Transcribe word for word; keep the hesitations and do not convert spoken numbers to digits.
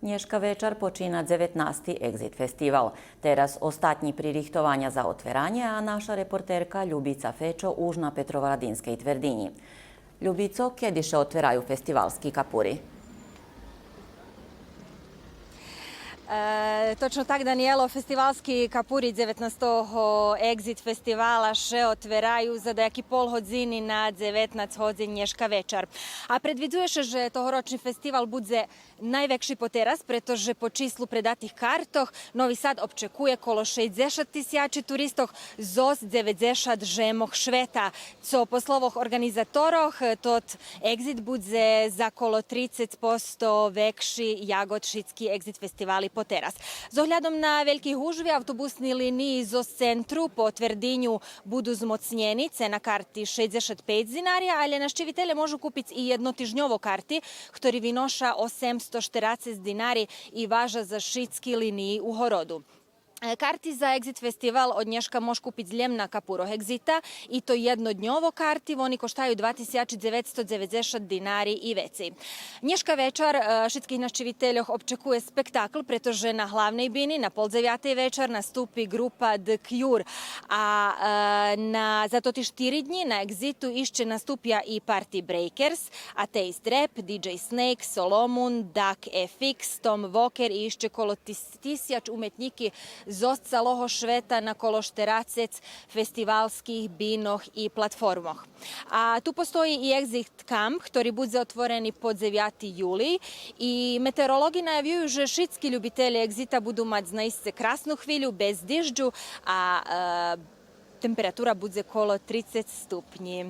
Нєшка вечар почина дзеветнасти Екзит фестивал. Тераз остатнї пририхтованя за отверанє, а наша репортерка Любица Фечо уж на Петроварадинскей твердинї. Любицо, кеди ше отвераю фестивалски капури? Е, точно так, Даниело, фестивалски капури дзеветнастого Екзит фестивала ше отвераю за даяки пол годзини на дзеветнац годзин нєшка вечар. А предвидзує ше же тогорочни фестивал будзе найвекши потераз, прето же по числу предатих картох Нови Сад обчекує коло шейдзешат тисячи туристох зоз дзеведзешат жемох швета. Цо по словох орґанизаторох, тот Екзит будзе за коло трицец посто векши як од шицки Екзит фестивали потераз. З оглядом на вельки гужви, автобусни линиї зоз центру по твердиню буду змоцнєни, цена карти шейдзешат пейц динари, але нащивителє можу купиц и єднотижньово карти, хтори виноша осемсто штерацец динари и важа за шицки линиї у городу. Е, карти за Екзит фестивал од нєшка мож купиц лєм на капурох Екзита, и то єднодньово карти, вони коштаю два тисячи дзеветсто дзеведзешат динари и вецей. Нєшка вечар, е, шицких нащивительох обчекує спектакл, прето же на главней бини на пол дзевятей вечар наступи ґрупа The Cure. А, е, на, за тоти штири днї на Екзиту ище наступя и Party Breakers, Atheist Rap, диджей Snake, Solomon, Duck F X, Tom Walker и ище коло тис-, тисяч уметнїки зоз цалого швета на коло штерацец фестивалских бинох и платформох. А ту постої и Екзит Камп, хтори будзе отворени по дзевяти юлий. И метеоролоґи наявюю же шицки любителє Екзита буду мац наисце красну хвилю без дижджу, а, е, температура будзе коло трицец ступнї.